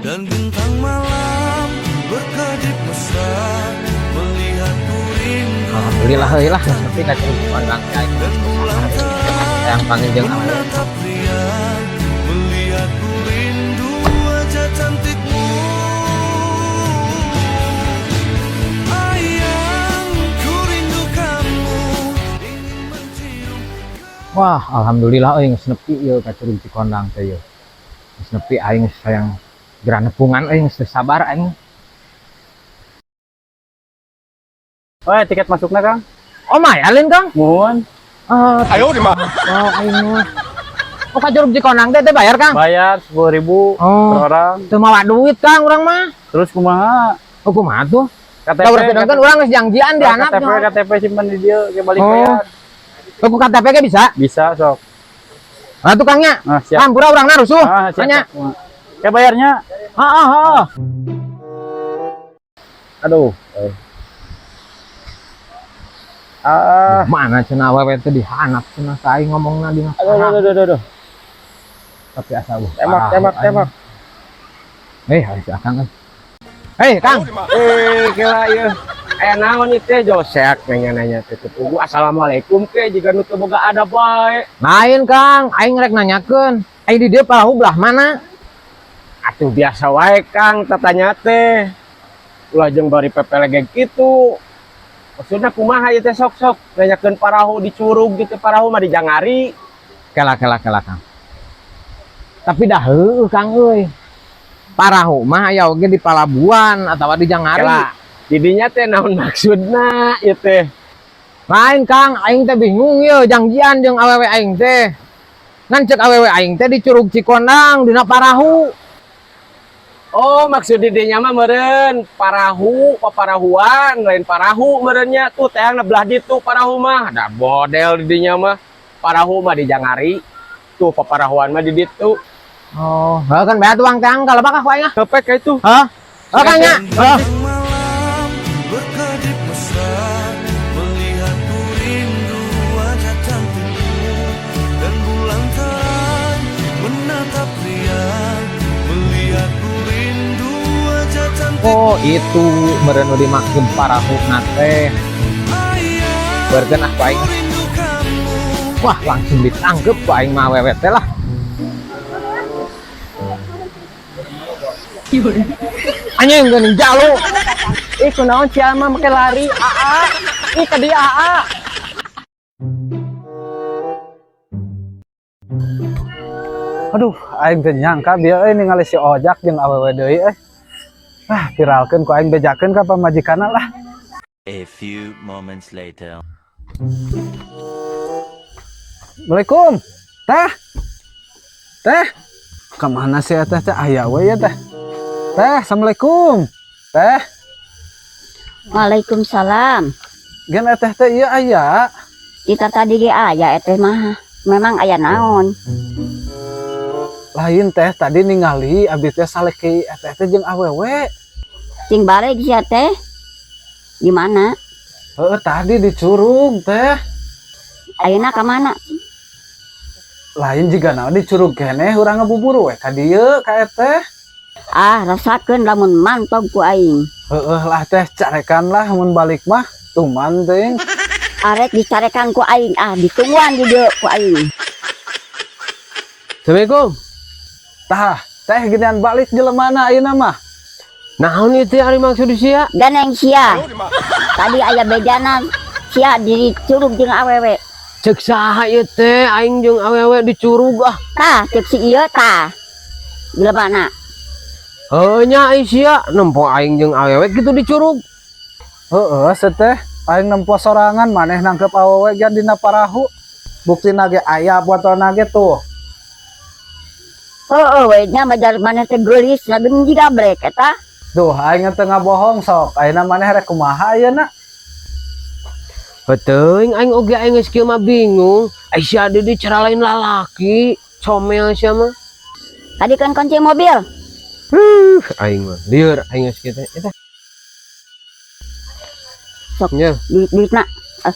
Dan bintang malam berkedip mesra melihat ku rindu. Alhamdulillah euy lah, geus nepi ka Curug Cikondang teh aing. Dan bulan terang Hayang panggil jeung awewe. Menatap riang melihat ku rindu wajah cantikmu. Ayang, ku rindu kamu, ingin mencium. Wah, alhamdulillah euy, geus nepi ieu ka Curug Cikondang teh ieu. Geus nepi, aing geus hayang geura nepungan euy, geus teu sabar aing. Oh, tiket masuknya, Kang. Oh, mayar, Kang? Mohon. Ah, ayo di mana? Oh, aing mah. Oh, ka Curug Cikondang teh teh bayar, Kang? Bayar 10.000 Oh. per orang. Teu mawa duit, Kang, urang mah. Terus kumaha? Oh, kumaha tuh? KTP. Da urang kan urang geus janjian di anak. KTP, KTP simpan di dia, ke balik Oh. bayar. Oh, ku KTP ge bisa? Bisa, sok. Ah, tukangnya. Ah, siap. Hampura, urangna rusuh. Ah, siap. Tanya. Siap. Ke bayarnya. Heeh, heeh. Aduh. Eh. Ah, Mana cenah awewe teh dihanap cenah ka aing ngomongna dina. Aduh, aduh, aduh, aduh, aduh. Tapi asa eueuh. Tembak, Parah, tembak, aing. Tembak. Eh, harus Akang euy. Hei, Kang. Eh, kira ieu. Aya naon ieu teh, Josek, nanya-nanya teh teu pugu assalamualaikum ke jiga nu teu boga adab wae. Lain, Kang, aing rek nanyakeun. Aing di dieu parahu belah mana? Atuh biasa wae, Kang, tatanya teh. Ulah jeung bari pepelegeg kitu. Maksudna kumaha ieu teh, sok-sok nanyakeun parahu di curug gitu, parahu mah di Jangari. Kela, kela, kela, Kang. Tapi dah heueuh, Kang euy. Parahu mah aya oge di palabuhan atawa di Jangari. Kela, didinya teh naon maksudna ieu teh? Lain, Kang, aing teh bingung ye janjian jeung awewe aing teh. Ngan cek awewe aing teh di Curug Cikondang dina parahu. Oh, maksud didinya mah meureun parahu, paparahuan, lain parahu meureunnya tuh teang belah ditu parahu mah. Da model didinya mah parahu mah di Jangari. Tuh paparahuan mah di ditu. Oh, heuh kan bayar tuang Kang, kalau bakah ku aing ah. Kepek kayak itu. Hah? Oh, Kang nya. Heuh. Bintang malam berkedip mesra melihat ku rindu wajah cantikmu dan bulan terang menatap riang melihat ku rindu wajah cantikmu. Oh, itu meureun nu dimaksud parahu na teh. Ayang, Berkeun ah ku aing. Ku rindu kamu. Wah, langsung ditangkep ku aing mah awewe teh lah. Anjing geuning jalu. Ih, kunaon sia mah make lari, aa. Ih, ka dieu, aa. Aduh, aing teu nyangka bieu euy ningali si Ojak jeung awewe deui euy. Ah, viralkeun ku aing, bejakeun ka pamajikanna lah. A few moments later. Assalamualaikum. Teh. Teh. Kemana sih teh teh, aya we ya teh? Teh, assalamualaikum. Teh. Waalaikumsalam. Gen teh teh ieu aya. Kita tadi ge aya eteh mah. Memang aya naon? Lain, Teh, tadi ningali abdi teh saleki teh teh jeung awewe. Cing balik sia teh. Di mana? Heeh, tadi di curug, Teh. Ayeuna ka mana? Lain jiga naon, di curug keneh, urang ngabuburu we ka dieu ka eteh. Ah, rasakeun lamun mantog ku aing. Heeh lah, Teh, carekan lah mun balik mah tuman teuing. Arek dicarekan ku aing, ah, ditungguan di dieu ku aing. Assalamualaikum. Tah, Teh, ginian balik jelemana ayeuna mah? Naon ieu teh ari maksud sia? Ganeng sia. Tadi aya bejana sia di curug jeung awewe. Cek saha ieu teh aing jeung awewe di curug ah? Tah, cek si ieu tah. Jelemana? Heuh nya, ai sia nempo aing jeung awewe kitu di curug. Heeh, teh aing nempo sorangan maneh nangkep awewe gan dina parahu. Buktina ge aya fotona ge tuh. Heeh we nya majar maneh teh geulis lageun jiga brek eta. Duh, aing teu ngabohong sok. Ayeuna maneh rek kumaha ayeuna? Heuteung aing oge, aing geus kieu mah bingung. Ai sia di cara lain lalaki, comel sia mah. Tadi kan kunci mobil. Huh, aing mah lieur aing geus kieu teh. Eta. Sok. Nya. Duit duitna. Ah.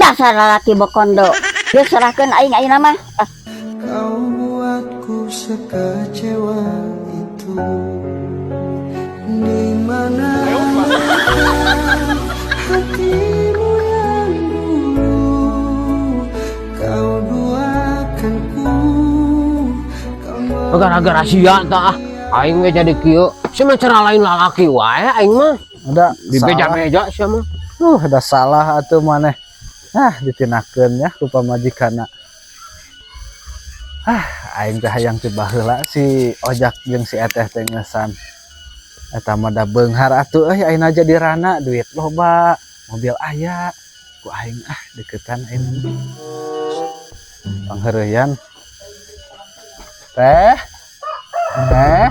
Dasar lalaki bokondo. Geus serahkeun aing ayeuna mah. Ah. Kau buatku sekecewa. itu. Di mana hatimu yang dulu kau duakanku, kau Gara-gara sia tah ah. Aing ge jadi kieu. Sia mah cara lain lalaki wae aing mah. Ada Di beja-beja sia mah. Ada salah atuh maneh. Ah, ditinakeun ya ku pamajikanna. Ah, aing teh hayang ti baheula si Ojak jeung si Eteh teh ngeusan. Eta mah da beunghar atuh euy, ayeuna jadi rana duit loba, mobil aya. Ku aing ah deketan aing mah. Pangheureuyan. Teh. Teh.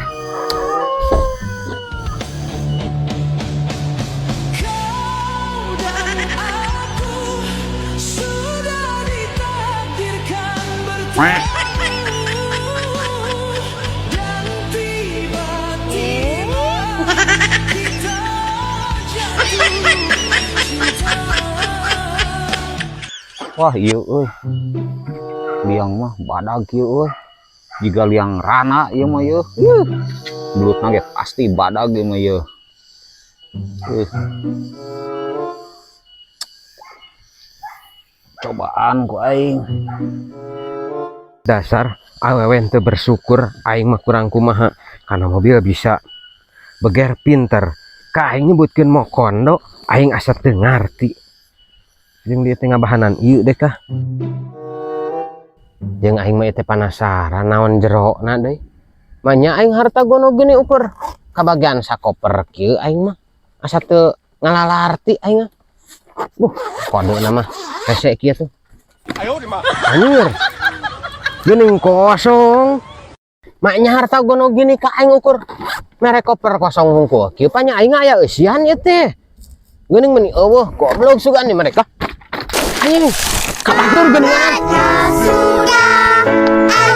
Kau dan aku sudah ditakdirkan bertemu dan tiba-tiba kita jatuh cinta. Wah, iya euy. Liang mah badag kieu euy. Jiga liang rana ieu mah ieu. Yuh. Belutna ge pasti badag ieu mah ieu. Cobaan ku aing. Dasar awewe teu bersyukur, aing mah kurang kumaha karena mobil bisa beger pinter. Ka aing nyebutkeun mokondo, aing asa teu ngarti. Jeung dieu teh ngabahanan ieu deh kah. Jeung aing mah ieu teh penasaran naon jerona deui. Manya aing harta gono gini ukur kabagian sakoper kieu aing mah asa teu ngalalarti aing mah. Kode mah hese kieu tuh. Anjir. Geuning kosong. Maknya harta gono gini ka aing ukur mere koper kosong hungkul. Kieu panya aing aya eusian ieu teh. Geuning meuni eueuh goblok sugan di mereka. Anjing, kabatur geuningan. Sudah